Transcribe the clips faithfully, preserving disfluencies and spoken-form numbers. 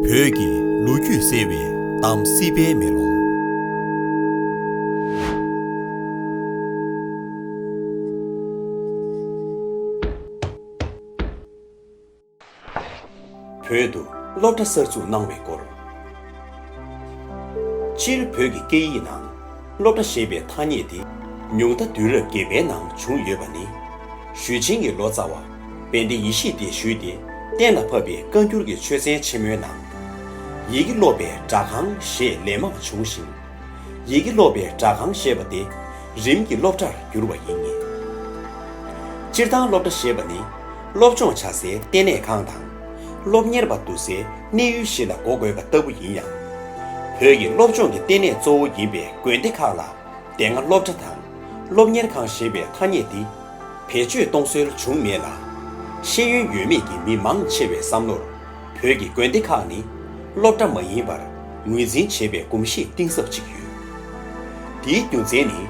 བོད་ཀྱི་ལོ་རྒྱུས་གསལ་བའི་གཏམ་སྲིད་པའི་མེ་ལོང་། བོད་དུ་སློབ་གྲྭ་གསར་འཛུགས་གནང་བའི་སྐོར། སྤྱིར་བོད་ཀྱི་སྐད་ཡིག་ནང་སློབ་གྲྭ་ཞེས་པའི་ཐ་སྙད་དེ་ཉུང་མཐའ་དུས་རབས་བརྒྱད་པའི་ནང་བྱུང་ཡོད་པ་ནི། ཞུས་ཆེན་གྱི་ལོ་ཙཱ་བ་དཔལ་ལྡན་ཡེ་ཤེས་དེས་ཞུས་ཏེ་གཏན་ལ་ཕབ་པའི་བཀའ་འགྱུར་གྱི་ཆོས་ཚན་ཆེན་མོའི་ནང་། ཡི་གེ་སློབ་པའི་སྦྲག་ཁང་ཞེས་ལན་མང་བྱུང་ཞིང་། ཡི་གེ་སློབ་པའི་སྦྲག་ཁང་ཞེས་པ་དེ་རིམ་གྱིས་སློབ་གྲྭར་བསྒྱུར་བ་ཡིན་ངེས། སྤྱིར་བཏང་སློབ་གྲྭ་ཞེས་པ་ནི་སློབ་སྦྱོང་བྱ་སའི་ལྟེ་གནས་ཁང་དང་། སློབ་གཉེར་བ་འདུ་སའི་གནས་ཡུལ་ཞིག་ལ་གོ་དགོས་པ་ལྟ་བུ་ཡིན་ཡང་། བོད་ཀྱི་སློབ་སྦྱོང་གི་ལྟེ་གནས་གཙོ་བོ་ཡིན་པའི་དགོན་སྡེ་ཁག་ལ་དེ་སྔ་སློབ་གྲྭ་དང་སློབ་གཉེར་ཁང་ཞེས་པའི་ཐ་སྙད་འདི་བེད་སྤྱོད་གཏོང་སྲོལ་བྱུང་མེད་ལ། ཤེས་ཡོན་ཡོད་མེད་ཀྱི་མི་མང་ཆེ་བའི་བསམ་བློར་བོད་ཀྱི་དགོན་སྡེ་ཁག་ནི་སློབ་གྲྭ་མ་ཡིན་པར་ངོས་འཛིན་བྱེད་པའི་གོམས་གཤིས་གཏིང་ཟབ་ཅིག་ཡོད། དེའི་རྒྱུ་མཚན་ནི།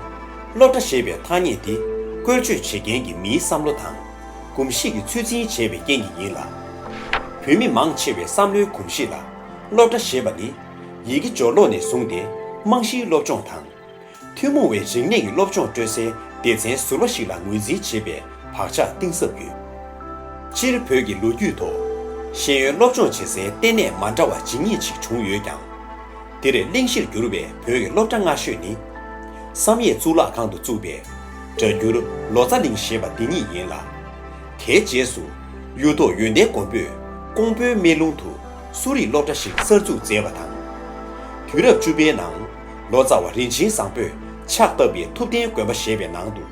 སློབ་གྲྭ་ཞེས་པའི་ཐ་སྙད་དེ་བཀོལ་སྤྱོད་བྱེད་མཁན་གྱི་མིའི་བསམ་བློ་དང་། གོམས་གཤིས་ཀྱི་ཚོད་འཛིན་བྱས་པའི་རྐྱེན་གྱིས་ཡིན་ལ། བོད་མི་མང་ཆེ་བའི་བསམ་བློའི་གོམས་གཤིས་ལ། སློབ་གྲྭ་ཞེས་པ་ནི། ཡི་གེ་སྦྱོར་ཀློག་ནས་བཟུང་སྟེ། རྨང་གཞིའི་སློབ་སྦྱོང་དང་། ཐུན་མོང་བའི་རིག་གནས་ཀྱི་སློབ་སྦྱོང་སྤྲོད་སའི་སྡེ་ཚན་ཟུར་པ་ཞིག་ལ་ངོས་འཛིན་བྱེད་པའི་བག་ཆགས་གཏིང་ཟབ་ཡོད། སྤྱིར་བོད་ཀྱི་ལོ་རྒྱུས་ཐོག་ཤེས་ཡོན་སློབ་སྦྱོང་བྱེད་སའི་ལྟེ་གནས་མ་འདྲ་བ་ཇི་སྙེད་ཅིག་བྱུང་ཡོད་ཀྱང་། དེར་གླེང་གཞིར་གྱུར་པའི་བོད་ཀྱི་སློབ་གྲྭ་སྔ་ཤོས་ནི། བསམ་ཡས་གཙུག་ལག་ཁང་དུ་བཙུགས་པའི་སྒྲ་བསྒྱུར་ལོ་ཙཱ་གླིང་ཞེས་པ་འདི་ཉིད་ཡིན་ལ། དེའི་རྗེས་སུ་གཡུ་ཐོག་ཡོན་ཏན་མགོན་པོས་ཀོང་པོའི་སྨན་ལུང་དུ་གསོ་རིག་སློབ་གྲྭ་ཞིག་གསར་འཛུགས་མཛད་པ་དང་། དུས་རབས་བཅུ་པའི་ནང་ལོ་ཙཱ་བ་རིན་ཆེན་བཟང་པོས་ཕྱག་བཏབ་པའི་ཐུབ་བསྟན་དགོན་པ་ཞེས་པའི་ནང་དུ།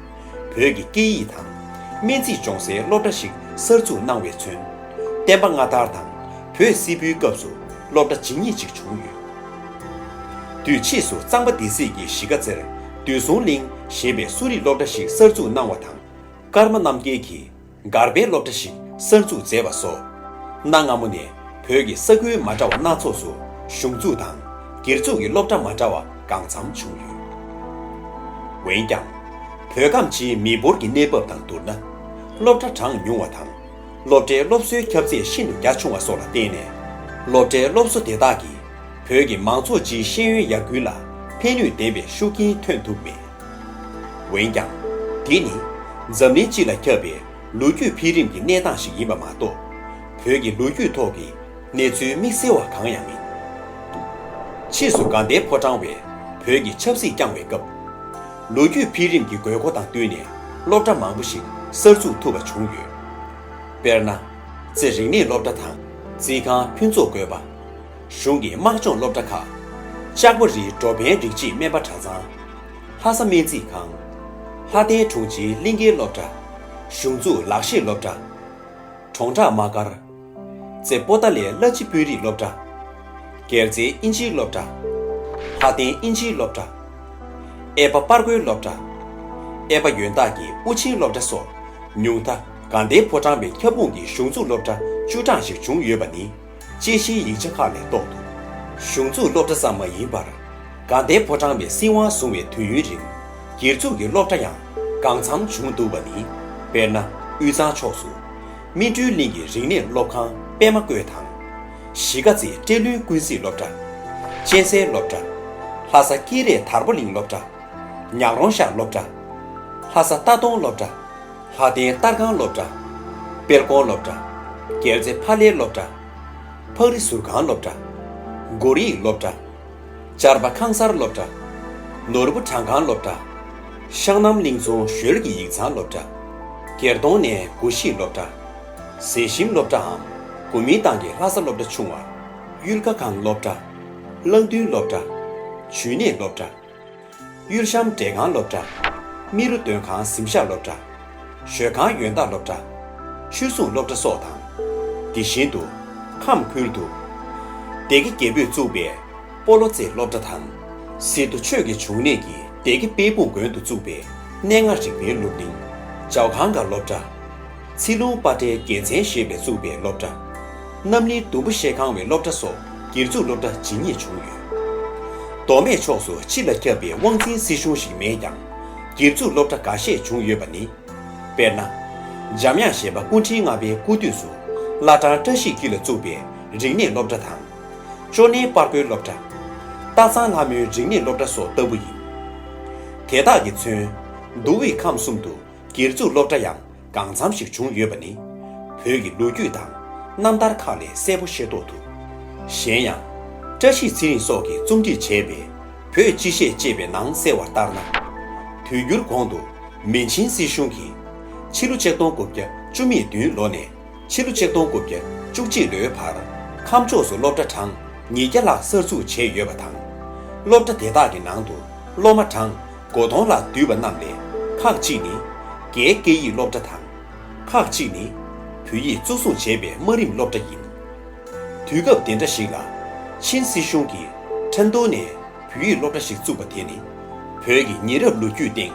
བོད་ཀྱི་སྐད་ཡིག་དང་སྨན་རྩིས་སྦྱོང་སའི་སློབ་གྲྭ་ཞིག་གསར་འཛུགས་གནང་བས་མཚོན། བསྟན་པ་སྔ་དར་དང་བོད་སིལ་བུའི་སྐབས་སུ་སློབ་གྲྭ་ཇི་སྙེད་ཅིག་བྱུང་ཡོད། དུས་ཕྱིས་སུ་གཙང་པ་སྡེ་སྲིད་ཀྱིས་གཞིས་ཀ་རྩེར་འདུས་སྲོང་གླིང་ཞེས་པའི་གསོ་རིག་སློབ་གྲྭ་ཞིག་གསར་འཛུགས་གནང་བ་དང་། ཀརྨ་རྣམ་རྒྱལ་གྱིས་སྒར་པའི་སློབ་གྲྭ་ཞིག་གསར་འཛུགས་མཛད་པ་སོགས། གནའ་སྔ་མོ་ནས་བོད་ཀྱི་ས་ཁུལ་མ་འདྲ་བ་སྣ་ཚོགས་སུ་གཞུང་བཙུགས་དང་སྒེར་བཙུགས་ཀྱི་སློབ་གྲྭ་མ་འདྲ་བ་གང་འཚམ་བྱུང་ཡོད། འོན་ཀྱང་། བོད་ཁམས་སྤྱིའི་མི་འབོར་གྱི་གནས་བབ་དང་བསྡུར་ན། སློབ་གྲྭ་གྲངས་ཉུང་བ་དང་། སློབ་གྲྭའི་སློབ་གསོའི་ཁྱབ་ཚད་ཤིན་ཏུ་རྒྱ་ཆུང་བ་སོགས་ལ་བརྟེན་ནས། སློབ་གྲྭའི་སློབ་གསོ་དེ་དག་གིས་བོད་ཀྱི་མང་ཚོགས་སྤྱིའི་ཤེས་ཡོན་ཡར་སྐུལ་ལ་ཕན་ནུས་ལྡན་པའི་ཤུགས་རྐྱེན་ཐོན་ཐུབ་མེད། འོན་ཀྱང་། འདི་ནི་འཛམ་གླིང་སྤྱི་ལ་ཁྱབ་པའི་ལོ་རྒྱུས་འཕེལ་རིམ་གྱི་གནས་སྟངས་ཤིག་ཡིན་པ་མ་གཏོགས། བོད་ཀྱི་ལོ་རྒྱུས་ཐོག་གི་གནས་ཚུལ་དམིགས་བསལ་བ་གང་ཡང་མིན། ཕྱིས་སུ་དགའ་ལྡན་ཕོ་བྲང་བས་བོད་ཀྱི་ཆབ་སྲིད་བསྐྱངས་པའི་སྐབས། ལོ་རྒྱུས་འཕེལ་རིམ་གྱི་དགོས་མཁོ་དང་བསྟུན་ནས་སློབ་གྲྭ་མང་པོ་ཞིག་གསར་འཛུགས་ཐུབ་པ་བྱུང་ཡོད། དཔེར་ན། རྩེ་རིག་གནས་སློབ་གྲྭ་དང་རྩིས་ཁང་ཕུན་ཚོགས་བཀོད་པ། གཞུང་གི་དམག་སྦྱོང་སློབ་གྲྭ་ཁག་ལྕགས་པོ་རིའི་འགྲོ་ཕན་རིགས་གཅིག་སྨན་པ་གྲྭ་ཚང་། ལྷ་ས་སྨན་རྩིས་ཁང་། ལྷ་ལྡན་དྲུང་ཆེའི་གླིང་ཁའི་སློབ་གྲྭ། གཞུང་བཙུགས་ལག་ཤེས་སློབ་གྲྭ། གྲོང་བྲག་དམག་སྒར། རྩེ་པོ་ཏཱ་ལའི་བླ་སྤྱི་དཔོན་རིགས་སློབ་གྲྭ། རྒྱལ་རྩེའི་དབྱིན་ཇིའི་སློབ་གྲྭ། ལྷ་ལྡན་དབྱིན་ཇིའི་སློབ་གྲྭ། ཨའི་པ་པར་རྒོད་སློབ་གྲྭ། ཨའི་པ་ཡོན་བདག་གི་དབུ་ཆེན་སློབ་གྲྭ་སོགས་ཉུང་མཐའ་དགའ་ལྡན་ཕོ་བྲང་བའི་ཁྱབ་ཁོངས་ཀྱི་གཞུང་བཙུགས་སློབ་གྲྭ་བཅུ་གྲངས་ཤིག་བྱུང་ཡོད་པ་ནི། དཔྱད་གཞིའི་ཡིག་ཆ་ཁག་ལས་རྟོགས་ཐུབ། གཞུང་བཙུགས་སློབ་གྲྭ་ཙམ་མ་ཡིན་པར། དགའ་ལྡན་ཕོ་བྲང་བའི་སྲིད་དབང་བཟུང་བའི་དུས་ཡུན་རིང་། སྒེར་བཙུགས་ཀྱི་སློབ་གྲྭ་ཡང་གང་འཚམ་བྱུང་འདུག་པ་ནི། དཔེར་ན། དབུས་གཙང་ཕྱོགས་སུ། སྨིན་གྲོལ་གླིང་གི་རིག་གནས་སློབ་ཁང་པད་མ་བཀོད་དང་། གཞིས་ཀ་རྩེའི་བཀྲས་ལྷུན་ཀུན་གཟིགས་སློབ་གྲྭ། གཅན་གཟན་སློབ་གྲྭ། ལྷ་ས་སྐྱིད་རེད་དར་པོ་གླིང་སློབ་གྲྭ། ཉག་རོང་ཤག་སློབ་གྲྭ། ལྷ་ས་རྟ་གདོང་སློབ་གྲྭ། ལྷ་ལྡན་སྟར་ཁང་སློབ་གྲྭ། དཔལ་གོང་སློབ་གྲྭ། རྒྱལ་རྩེ་ཕ་ལེ་སློབ་གྲྭ། ཕག་རི་ཟུར་ཁང་སློབ་གྲྭ། སྒོར་ཡིག་སློབ་གྲྭ། ཅར་པ་ཁང་གསར་སློབ་གྲྭ། ནོར་བུ་བྲང་ཁང་སློབ་གྲྭ། ཤང་ནམ་གླིང་རྫོང་ཞོལ་གྱི་ཡིག་ཚང་སློབ་གྲྭ། སྒེར་གདོང་ནས་སྒོ་བཞི་སློབ་གྲྭ། ཟས་ཞིམ་སློབ་གྲའམ་གོ་མིན་ཏང་གི་ལྷ་ས་སློབ་གྲྭ་ཆུང་བ། གཡུལ་ཁ་ཁང་སློབ་གྲྭ། གླང་མདུན་སློབ་གྲྭ། ཇུས་གནས་སློབ་གྲྭ། གཡུལ་གཤམ་འབྲས་ཁང་སློབ་གྲྭ། རྨེ་རུ་སྟོན་ཁང་གཟིམ་ཤག་སློབ་གྲྭ། ཞོལ་ཁང་ཡོན་བདག་སློབ་གྲྭ། ཆོས་སྲུང་སློབ་གྲྭ་སོགས་དང་། དེ་བཞིན་དུ། ཁམས་ཁུལ་དུ། སྡེ་དགེ་རྒྱལ་པོས་བཙུགས་པའི་སྤོ་ལོ་རྩེ་སློབ་གྲྭ་དང་། སི་ཏུ་ཆོས་ཀྱི་འབྱུང་གནས་ཀྱིས་སྡེ་དགེ་དཔལ་སྤུངས་དགོན་དུ་བཙུགས་པའི་གནས་ལྔ་རིག་པའི་སློབ་གླིང་། ཇའོ་ཁང་ག་སློབ་གྲྭ། ཚེ་ལུང་པ་ཏྲའི་རྒྱལ་མཚན་ཞེས་པས་བཙུགས་པའི་སློབ་གྲྭ། རྣམ་གླིང་ཟླུམ་པོ་ཤེལ་ཁང་བའི་སློབ་གྲྭ་སོགས་སྒེར་བཙུགས་སློབ་གྲྭ་ཇི་སྙེད་བྱུང་ཡོད། མདོ་སྨད་ཕྱོགས་སུ་སྤྱི་ལ་ཁྱབ་པའི་དབང་འཛིན་སྲིད་གཞུང་ཞིག་མེད་ཀྱང་། སྒེར་བཙུགས་སློབ་གྲྭ་འགའ་ཤས་བྱུང་ཡོད་པ་ནི། དཔེར་ན། འཇམ་དབྱངས་བཞད་པ་སྐུ་ཕྲེང་ལྔ་པའི་སྐུ་དུས་སུ་བླ་བྲང་བཀྲ་ཤིས་འཁྱིལ་ལ་བཙུགས་པའི་རིག་གནས་སློབ་གྲྭ་དང་། ཅོ་ནེ་པར་སྐོར་སློབ་གྲྭ། སྟག་ཚང་ལྷ་མོའི་རིག་གནས་སློབ་གྲྭ་སོགས་ལྟ་བུ་ཡིན། དེ་དག་གིས་མཚོན། འདུལ་བའི་ཁམས་གསུམ་དུ་སྒེར་བཙུགས་སློབ་གྲྭ་ཡང་གང་འཚམ་ཞིག་བྱུང་ཡོད་པ་ནི། བོད་ཀྱི་ལོ་རྒྱུས་དང་རྣམ་ཐར་ཁག་ལས་གསལ་པོ་ཤེས་རྟོགས་ཐུབ། གཞན་ཡང་། བཀྲ་ཤིས་ཚེ་རིང་སོགས་ཀྱིས་རྩོམ་སྒྲིག་བྱས་པའི་བོད་སྤྱི་བཤད་ཅེས་པའི་ནང་གསལ་བ་ལྟར་ན། དུས་འགྱུར་གོང་དུ་མིང་ཆེན་སྲིད་གཞུང་གིས་ཕྱི་ལོ་ཆིག་སྟོང་དགུ་བརྒྱ་བཅུ་མེད་བདུན་ལོ་ནས་ཕྱི་ལོ་ཆིག་སྟོང་དགུ་བརྒྱ་བཅུ་གཅིག་ལོའི་བར་ཁམས་ཕྱོགས་སུ་སློབ་གྲྭ་གྲངས་ཉིས་བརྒྱ་ལྷག་གསར་འཛུགས་བྱས་ཡོད་པ་དང་། སློབ་གྲྭ་དེ་དག་གི་ནང་དུ་སློབ་མ་གྲངས་དགུ་སྟོང་ལྷག་བསྡུས་པ་རྣམས་ལས་ཁག་གཅིག་ནི་རྒྱའི་སྐད་ཡིག་སློབ་གྲྭ་དང་། ཁག་གཅིག་ནི་བོད་ཡིག་གཙོ་བཟུང་བྱས་པའི་དམའ་རིམ་སློབ་གྲྭ་ཡིན། དུས་སྐབས་དེ་འདྲ་ཞིག་ལ་ཆིན་སྲིད་གཞུང་གིས་ཁྲེང་ཏུའུ་ནས་བོད་ཡིག་སློབ་གྲྭ་ཞིག་བཙུགས་པ་དེ་ནི་བོད་ཀྱི་ཉེ་རབས་ལོ་རྒྱུས་སྟེང་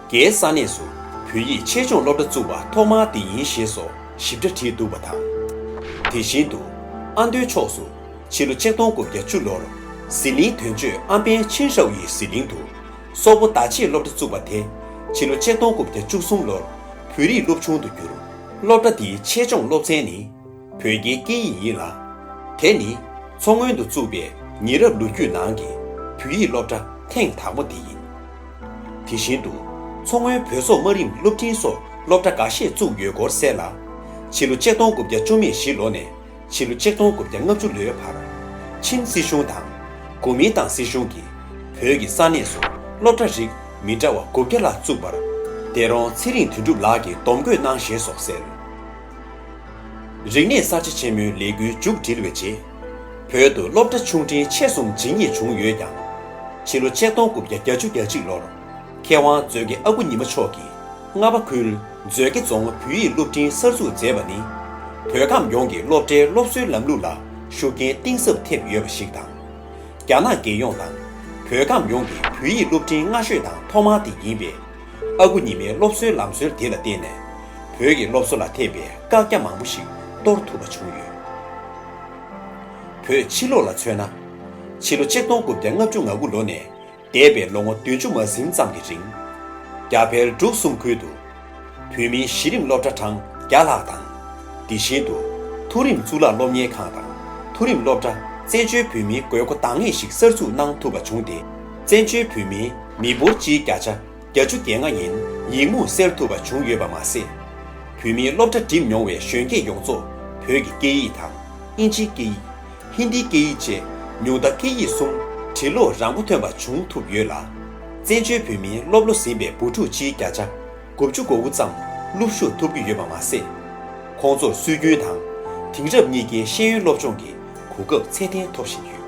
རྒྱའི་ས་གནས་སུ་བོད་ཡིག་ཆེད་སྦྱོང་སློབ་གྲྭ་བཙུགས་པ་ཐོག་མ་དེ་ཡིན་ཞེས་སོགས་ཞིབ་ཕྲ་བྲིས་འདུག་པ་དང་། དེ་བཞིན་དུ་ཨ་མདོའི་ཕྱོགས་སུ་ཕྱི་ལོ་ཆིག་སྟོང་དགུ་བརྒྱ་བཅུ་ལོར་ཟི་ལིང་དོན་གཅོད་ཨམ་བན་ཆིན་ཧྲའོ་ཡི་ཟི་ལིང་དུ་སོག་པོ་བརྡ་ཆད་སློབ་གྲྭ་བཙུགས་པ་དེ་ཕྱི་ལོ་ཆིག་སྟོང་དགུ་བརྒྱ་བཅུ་གསུམ་ལོར་བོད་རིགས་སློབ་ཆུང་དུ་གྱུར། སློབ་གྲྭ་དེའི་ཆེད་སྦྱོང་སློབ་ཚན་ནི་བོད་རྒྱའི་སྐད་ཡིག་ཡིན་ལ། དེ་ནི་མཚོ་སྔོན་དུ་བཙུགས་པའི་ཉེ་རབས་ལོ་རྒྱུས་ནང་གི་བོད་ཡིག་སློབ་གྲྭ་ཐེངས་དང་པོ་དེ་ཡིན། དེ་བཞིན་དུ་མཚོ་སྔོན་བོད་སོག་དམའ་རིམ་སློབ་འབྲིང་སོགས་སློབ་གྲྭ་འགའ་ཤས་བཙུགས་ཡོད་སྐོར་གསལ་ལ། ཕྱི་ལོ་ཆིག་སྟོང་དགུ་བརྒྱ་བཅུ་མེད་བཞི་ལོ་ནས་ཕྱི་ལོ་ཆིག་སྟོང་དགུ་བརྒྱ་ལྔ་བཅུ་ལོའི་བར་ཆིན་སྲིད་གཞུང་དང་། གོ་མིན་ཏང་སྲིད་གཞུང་གིས་བོད་ཀྱི་ས་གནས་སུ་སློབ་གྲྭ་རིགས་མི་འདྲ་བ་དགུ་བརྒྱ་ལྷག་བཙུགས་པར་སྡེ་རོང་ཚེ་རིང་དོན་གྲུབ་ལགས་ཀྱིས་སྡོམ་བཀོད་གནང་ཞེས་སོགས་གསལ། རིག་གནས་གསར་བརྗེ་ཆེན་མོའི་ལས་འགུལ་མཇུག་བསྒྲིལ་བའི་རྗེས། བོད་དུ་སློབ་གྲྭ་ཆུང་འབྲིང་ཆེ་གསུམ་ཇི་སྙེད་བྱུང་ཡོད་ཀྱང་། ཕྱི་ལོ་ཆིག་སྟོང་དགུ་བརྒྱ་བརྒྱད་ཅུ་གྱ་གཅིག་ལོར་མཁས་དབང་མཛོད་དགེ་ཨ་ཁུ་ཉི་མ་མཆོག་གིས་རྔ་པ་ཁུལ་མཛོད་དགེ་རྫོང་བོད་ཡིག་སློབ་འབྲིང་གསར་འཛུགས་མཛད་པ་ནི། བོད་ཁམས་ཡོངས་ཀྱི་སློབ་གྲྭའི་སློབ་གསོའི་ལམ་ལུགས་ལ་ཤུགས་རྐྱེན་གཏིང་ཟབ་ཐེབས་ཡོད་པ་ཞིག་དང་། རྒྱ་ནག་རྒྱལ་ཡོངས་དང་བོད་ཁམས་ཡོངས་ཀྱི་བོད་ཡིག་སློབ་འབྲིང་སྔ་ཤོས་དང་ཐོག་མ་དེ་ཡིན་པས། ཨ་ཁུ་ཉི་མའི་སློབ་གསོའི་ལམ་སྲོལ་དེ་ལ་བརྟེན་ནས། བོད་ཀྱི་སློབ་གསོ་ལ་ཐེབས་པའི་བཀག་རྒྱ་མང་པོ་ཞིག་གཏོར་ཐུབ་པ་བྱུང་ཡོད། བོད་ཕྱི་ལོགས་ལ་མཚོན་ན། ཕྱི་ལོ་ཆིག་སྟོང་དགུ་བརྒྱ་ལྔ་བཅུ་ང་དགུ་ལོ་ནས་འདས་པའི་ལོ་ངོ་བདུན་ཅུ་མ་ཟིན་ཙམ་གྱི་རིང་། རྒྱ་བལ་འབྲུག་གསུམ་ཁུལ་དུ་བོད་མིའི་གཞི་རིམ་སློབ་གྲྭ་གྲངས་བརྒྱ་ལྷག་དང་། དེ་བཞིན་དུ་མཐོ་རིམ་གཙུག་ལག་སློབ་གཉེར་ཁང་དང་མཐོ་རིམ་སློབ་གྲྭ། བཙན་བྱོལ་བོད་མིའི་དགོས་མཁོ་འདང་ངེས་ཤིག་གསར་འཛུགས་གནང་ཐུབ་པ་བྱུང་སྟེ། བཙན་བྱོལ་བོད་མིའི་མི་འབོར་སྤྱིའི་བརྒྱ་ཆ་བརྒྱད་ཅུ་གྱ་ལྔ་ཡན་ཡིག་རྨོངས་སེལ་ཐུབ་པ་བྱུང་ཡོད་པ་མ་ཟད། བོད་མིའི་སློབ་གྲྭ་འགྲིམས་མྱོང་བའི་གཞོན་སྐྱེས་ཡོངས་རྫོགས་བོད་ཀྱི་སྐད་ཡིག་དང་། དབྱིན་ཇིའི་སྐད་ཡིག་ཧིན་དིའི་སྐད་ཡིག་བཅས་ཉུང་མཐའ་སྐད་ཡིག་གསུམ་འབྲི་ཀློག་རང་མགོ་ཐོན་པ་བྱུང་ཐུབ་ཡོད་ལ། བཙན་བྱོལ་བོད་མིའི་སློབ་ལོ་ཟིན་པའི་བུ་ཕྲུག་སྤྱིའི་བརྒྱ་ཆ་དགུ་བཅུ་གོ་དགུ་ཙམ་སློབ་ཞུགས་ཐུབ་ཀྱི་ཡོད་པ་མ་ཟད། ཁོང་ཚོར་སྲོལ་རྒྱུན་དང་དེང་རབས་གཉིས་ཀའི་ཤེས་ཡོན་སློབ་སྦྱོང་གི་གོ་སྐབས་ཚད་ལྡན་ཐོབ་བཞིན་ཡོད།